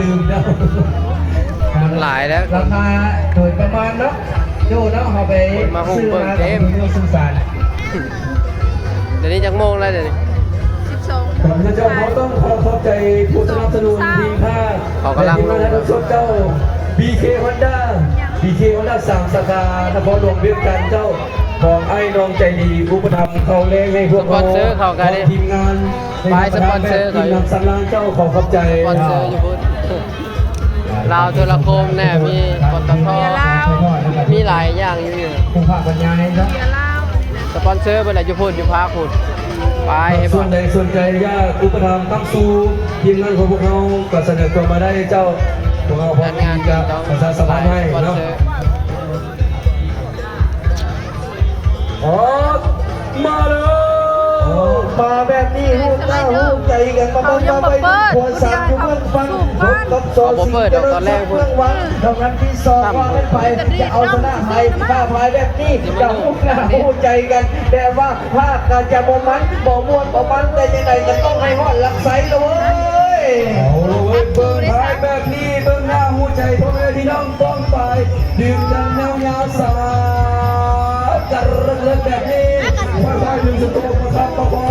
ຕື່ມເນາະ ມັນຫຼາຍແລ້ວ ລາຄາໂດຍປະມານເນາະ ໂຈ້ເນາະ ເຮົາໄປ ຄົນມາໂຮມເບິ່ງເຕັມ ຊື້ມາກັບເລື່ອງສື່ສານ. ດຽວນີ້ຈັກໂມງແລ້ວດຽວນີ້? ສິບສອງ ກ່ອນອື່ນເຈົ້າ ເຮົາຕ້ອງຂໍຂອບໃຈຜູ້ສະໜັບສະໜູນທີມພາກ ເຂົາກຳລັງ ແລະ ທີມງານຖ່າຍທອດສົດເຈົ້າ ບີເຄ ຮອນດ້າ ບີເຄ ຮອນດ້າ ສາມສາຂານະຄອນຫຼວງວຽງຈັນເຈົ້າ ຂອງອ້າຍນ້ອງໃຈດີ ອຸປະຖຳເຂົ້າແລງໃຫ້ພວກເຮົາ ສະປອນເຊີເຂົາກໍໄດ້ ພ້ອມທີມງານ ຝ່າຍສະປອນເຊີເຂົາ ນຳສຳລານເຈົ້າ ຂໍຂອບໃຈ ສະປອນເຊີຢູ່ພຸ້ນ ລາວໂທລະຄົມແນ່ ມີ ປຕທ ເບຍລາວ ມີຫຼາຍຢ່າງຢູ່ ຜູ້ພາກບັນຍາຍເນາະ ເບຍລາວ ສະປອນເຊີເພິ່ນລະຢູ່ພຸ້ນ ຢູ່ພາກພຸ້ນ ໄປໃຫ້ບອກ ສ່ວນໃດສົນໃຈຢາກອຸປະຖຳຄ້ຳຊູທີມງານຂອງພວກເຮົາ ກໍສະເໜີຕົວມາໄດ້ເຈົ້າ ພວກເຮົາພ້ອມທີ່ຈະປະຊາສຳພັນໃຫ້ເນາະ. ອອກມາເດີ ອອກມາແບບນີ້ ຮູ້ໜ້າຮູ້ໃຈກັນ ມາເບິ່ງມາໄປ ຄວນສາມຢູ່ເບື້ອງຝັ່ງ ພົບກັບຊໍຊິງຈະເລີ່ມສັກເບື້ອງຫວັງ ເທົ່ານັ້ນທີ່ສອງວ່າແມ່ນໃຜຈະເອົາຊະນະໃຜ ຖ້າພາຍແບບນີ້ຈະຮູ້ໜ້າຮູ້ໃຈກັນ ແຕ່ວ່າພາກກໍຈະບໍ່ມັນ ບໍ່ມ່ວນບໍ່ມັນ ແຕ່ຈັ່ງໃດກໍຕ້ອງໃຫ້ຮອດຫຼັກໄຊລະເວີຍ. ເອົາລະເວີຍ ເບິ່ງພາຍແບບນີ້ ເບິ່ງໜ້າຮູ້ໃຈ ພໍ່ແມ່ພີ່ນ້ອງປ້ອງປາຍ ດື່ມກັນຍາວໆ ສາ ກັນເລິກໆ ແບບນີ້ ຄ່ອຍໆ ດຶງສະໂຕກປະຄັບປະຄອງ